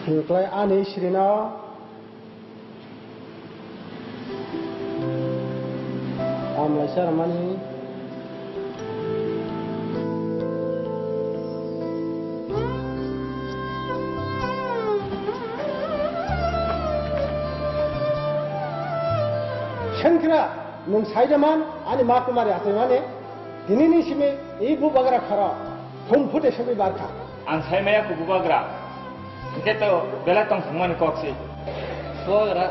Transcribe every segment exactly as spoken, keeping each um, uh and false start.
Hinklai ani sirino amlaisa rwmani. Senkra, nwng saida man, ani ma kumari achaimani, tinini simi i bubagra khoro. Thum phute simi barkha. Ang sai maya ku bubagra. Hingke to belai tong thangmani kok si. Bubagra,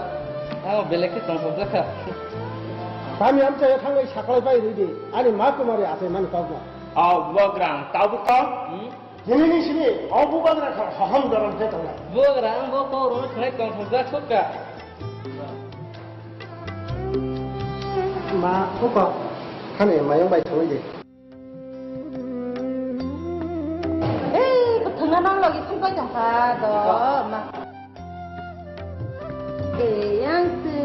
ang belai khe tong thangjakha. Kami amchaya thangwi saklai pai ridi. Ani ma kumari achai mani kok no. O bubagra, ang tabuk to. Hmm? Nini ni simi, o bubagra kha, haham daram khe tongnai. Bubagra, ang bo kok rwna khlai tong thangjak sukha. Ma, uko, khani mayung bai thangwi di. Ei, kwthwngna nang logi thangbai tongkha do, ma. Ei, yang se.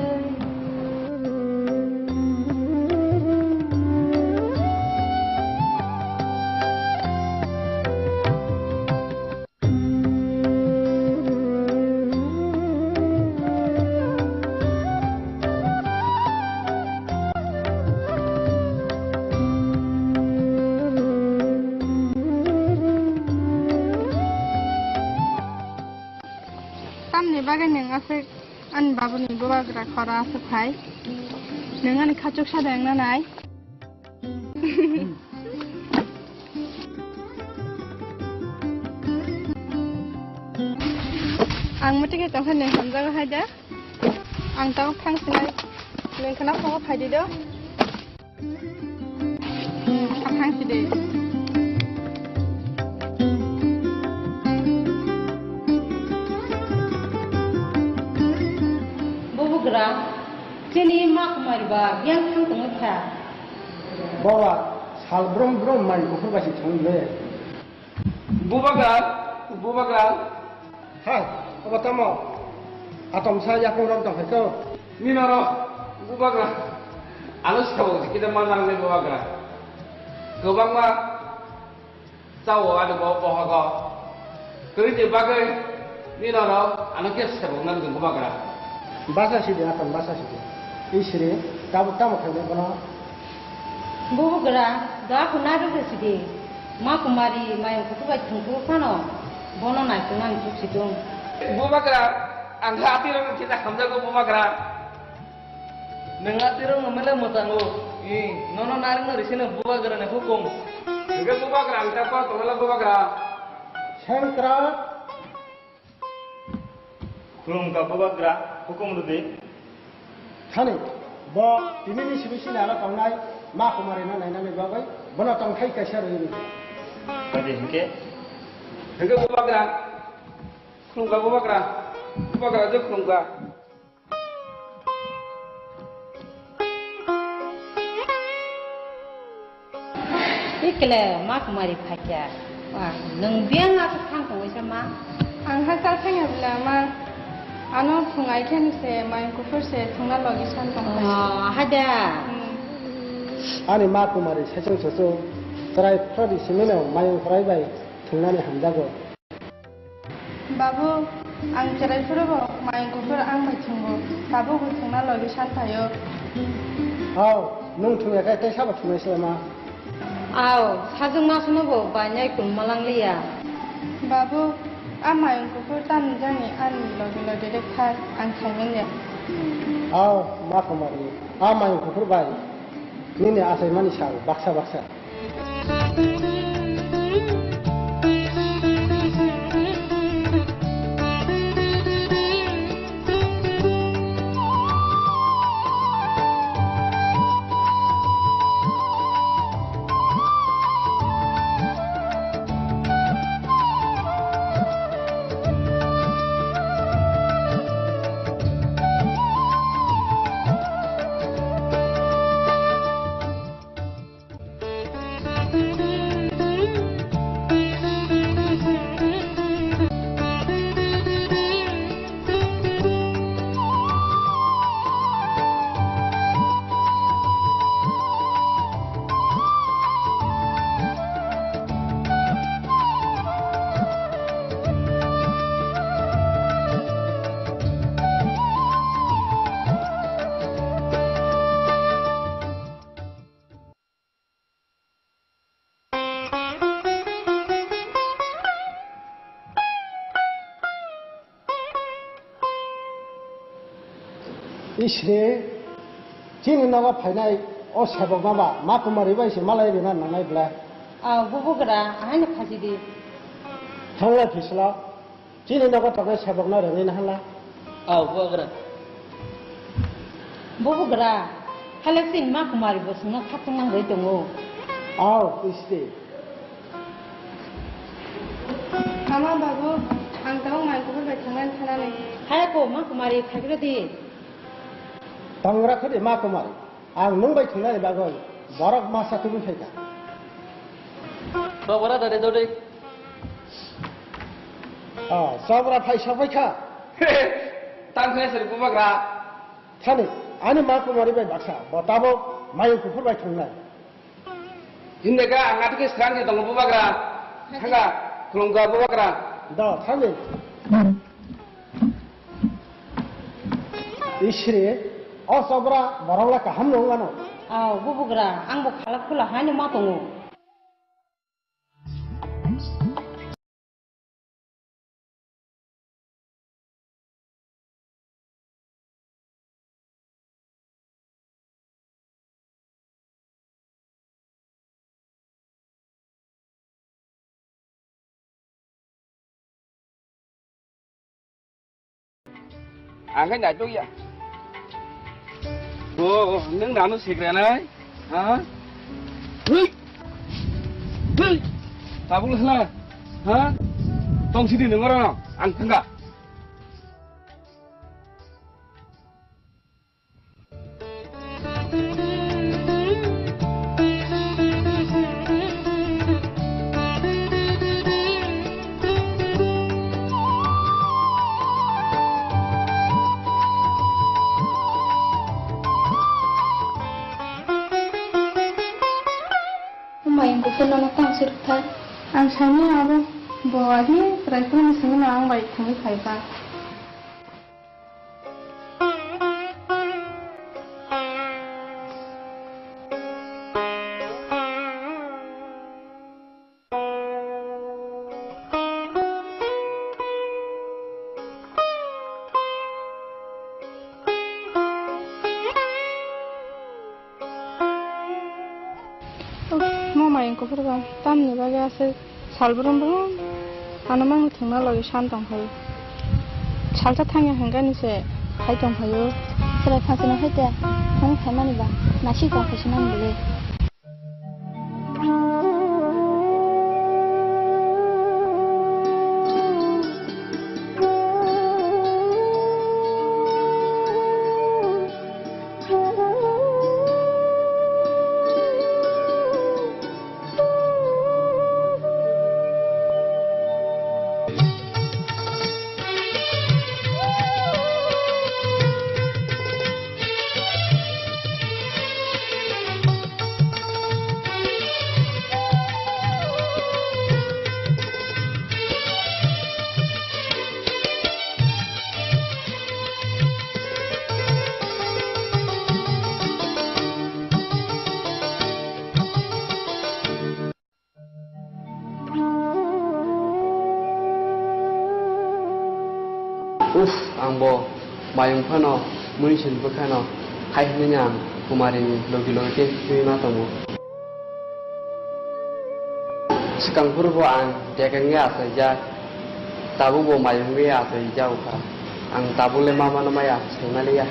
Tamni bagwi nwng aswk ani babuni bubagra khoro aswk phai? Nwng ani khachuk sada wngna nai? Ang mwtwi khe tongkha, nwng hamjago hai da? Ang tabuk thang sinai. Nwng khna phungo phai di do. Hmm, kha thang si de. Bubagra, chini ma kumari ba yang thang tongwi kha. Baba, sal brum brum mai buphur bai si thung le. Bubagra, bubagra. Hai, obo tamo? Atom sa yakung rok tong khaiko. Nino ro, bubagra. Ano sabo kita manang le bubagra. Kwbangma chao ani bo bohogo. Kwrwini bagwi nino ro ano khe sabo nang bubagra. Basa sidi, atom basa sidi. Isri, tabuk tamo khainai bono? Bubagra, da khuna rwgwi sidi. Ma kumari mayung kuthuk bai thwngkuk phano bono naituknani chuk situng. Bubagra, ang kha atirokno kisa hamjago bubagra. Nwng atirokno mele mwchango. I, nono narwkno risino bubagrani hukum. Hwnkhe bubagra ang kha kok tongmala bubagra. Sengkrak. Khulumkha bubagra, hukum rwdi. Thani, bo tinini simi sini ano tongnai ma kumarino nainani bagwi bono tongthai kaisa rwwi rwdi. Bade hinkhe? Hinkhe bubagra, khulumkha bubagra, bubagra je khulumkha. Ikle ma kumari phaikya. Wa, nwng biyang aswk thang tongwi sa ma? Ang ha chal thangya bwla ma. Ano thung ai khe se mayung kuphur se thungna logi san tong. Oh, hada. Hmm. Ani ma kumari sachung sachung chwrai phurodi simino mayung chwrai bai thungnani hamjago. Babu, ang chwrai phuru bo mayung kuphur ang bai thungo, tabuk bo thungna logi san phaio. Hao, nwng thungya khe tei sabo thungnai se ma? Ao, sajwk ma suno bo bainai kun malang liya. Babu, a mayung kuphur tamni jani ani logi logi rwkha, ang khaimanya. Ao, ma kumari, a mayung kuphur bai nini achaimani sal baksa baksa. Isri, chini nogo phainai o sebokno ba ma kumari bai se malai rina nangnai ble. Aw, bubugra, ahaino phaji di. Thanglai phisla, chini nogo tongnai sebokno rengwi nahala. Aw, bubugra. Bubugra, hala chini ma kumari bo chwngno khatung nangwi tongo. Aw, Isri. Mama, babu, ang tabuk mai kuphur bai thangnani thanani. Haya ko, ma kumari, phaikro di. Tongra khudi ma kumari, ang nwng bai thwngnani bagwi borok masa tubui phaikha. Tongra dade dode. Oh, sobra phai sokphaikha. Tang khe sir bubagra. Thani, ani ma kumari bai baksa, bo tabuk mayung kuphur bai thwngnai. Himne ka ang ato ke srang ke tongo bubagra. Thanga, khulumkha bubagra. Do, thangni. Isri, o sobra borok la kaham no wngmano. Aw, bubugra, ang bo khalak khula haino ma tongo. Ang khe naitokya. O, o, nwng nano sikranai? Ha? Hui! Hui! Tabuk hla? Ha? Tong sidi nwng oro no? Ang thangka. Mayung kuphur nono tang sirwk thai. Ang saimano abo bo adi kwrai phano saimano ang bai thangwi phai ba. Mo mayung kuphur ba tamni bagwi aswk sal brum brum ano mangni thwngna logi san tong phaio. Salsa thangya hwnkhe ani se hai tong phaio. Chwrai phanchino hai te thung phaimani ba nasi tong phaisi nang bwlwi. Uff, ang bo mayung phano, mui sin bwkhano, hai hwnwi ang Kumarini logi logi tei twi ma tongo. Swkang phuru bo ang bek wngwi achaijak, tabuk bo mayung wngwi achaijak kha. Ang tabuk le ma mano maya, swngna liya.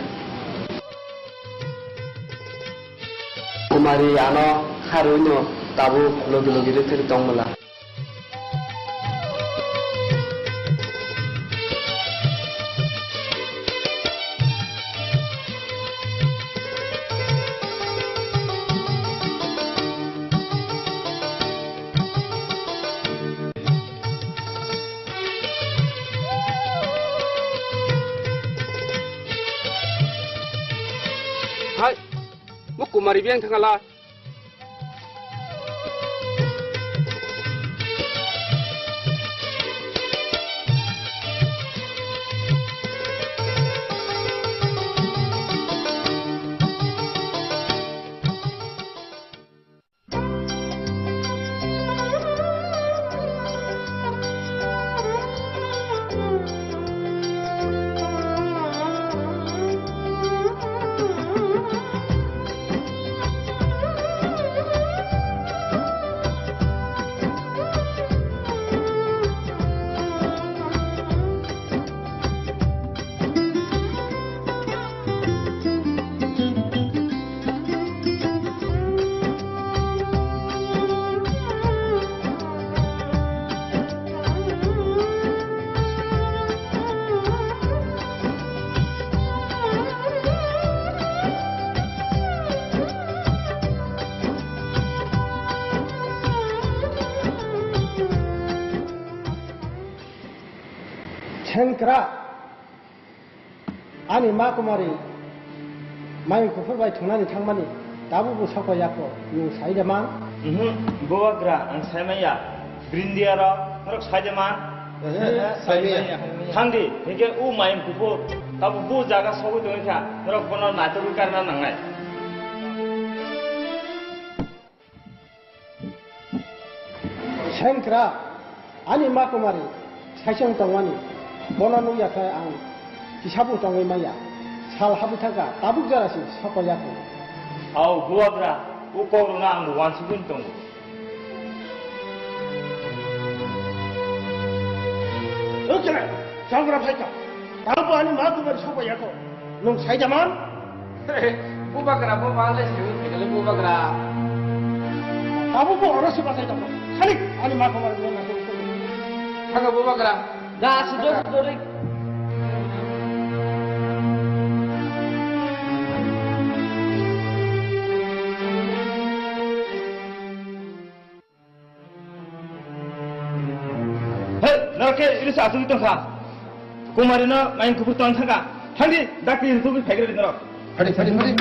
Kumari ano kharwi no tabuk logi logi rwtharwi tong bwla. Hai, mo Kumari biyang thangala. Sengkrak, ani ma kumari mayung kuphur bai thwngnani thangmani tabukbo sokpaiya kho, nwng sai de man? Mhm, Bubagra, ang sai manya. Brindia rok, norok sai de man? Sai manya. Thang di, hinkhe o mayung kuphur tabuk bo jaga sogwi tongwi kha, norok bono naitugwi karna nangnai. Sengkrak, ani ma kumari saisong tongmani, bono nukya khe ang kisa bo tongwi manya. Sal habwi thangkha, tabuk jora se sokpaiya kho. Au, Bubagra, o kok rwna ang bo uansugwi tongo. O chwrai, Sengkrak phaikha. Tabuk ani ma kumari sokpaiya kho. Nwng sai de man? Bubagra, bo ma le se wngkha le Bubagra. Tabuk bo oro se batai tongo. Salik, ani ma kumari nwng na. Thangkha Bubagra. Da, sudo, sudo, rik. Hei, norok khe ini se asugwi tongkha. Kumari no mayung kuphur tong thangkha. Thangdi, dakti rwtugwi phaigradi norok. Phadi, phadi, phadi.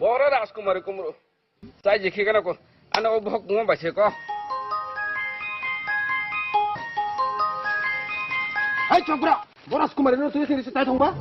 Bora Rajkumari kumru. Chai jikhi gana ko. Ano o bohok tungma bai se ko. Hai chopra. Bo Rajkumari no twi khiri se tai thongba.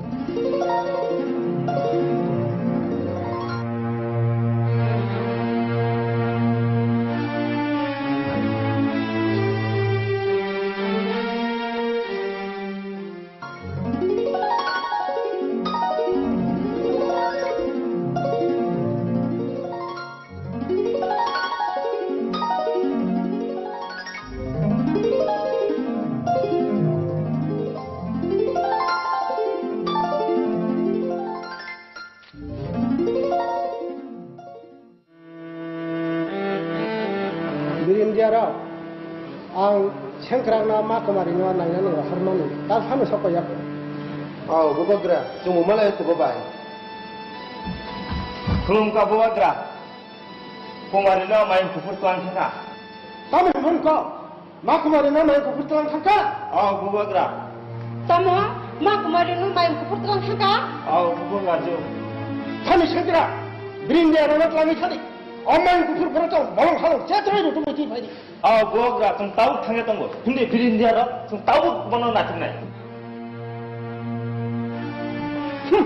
Birindia rok, ang Sengkrak no ma Kumari no nainani rohormani ta phano sokpaiya kho. O Bubagra, chwngbo malai kubo bai. Khulumkha Bubagra, Kumari no mayung kuphur tong thangkha. Tamo hwn kok? Ma Kumari no mayung kuphur tong thangkha? O Bubagra. Tamo, ma Kumari no mayung kuphur tong thangkha? O Bubagra jo. Thani Sengkrak, Birindia rok no twlangwi thani. O mayung kuphur phoro tong, bolong halong, chetroi rw tongwi twi phai di. O Bubagra, chwng tabuk thangya tongo. Hindi Birindia rok, chwng tabuk bono naithoknai. Hmm.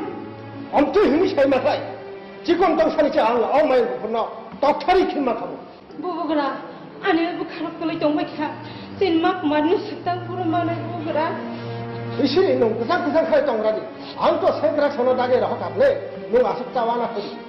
Amtwi hwnwi sai ma khai. Chikon tong sani cha ang o mayung kuphurno tokthari khinma khamu. Bubagra, ani bwkha rok kwlwi tongbai kha. Chini ma Kumari no swkang phuru manai Bubagra. Isiri nwng kwchang kwchang khai tongrani. Ang to Sengkrak sono dage rohor kha ble. Nwng aswk chawana khudi.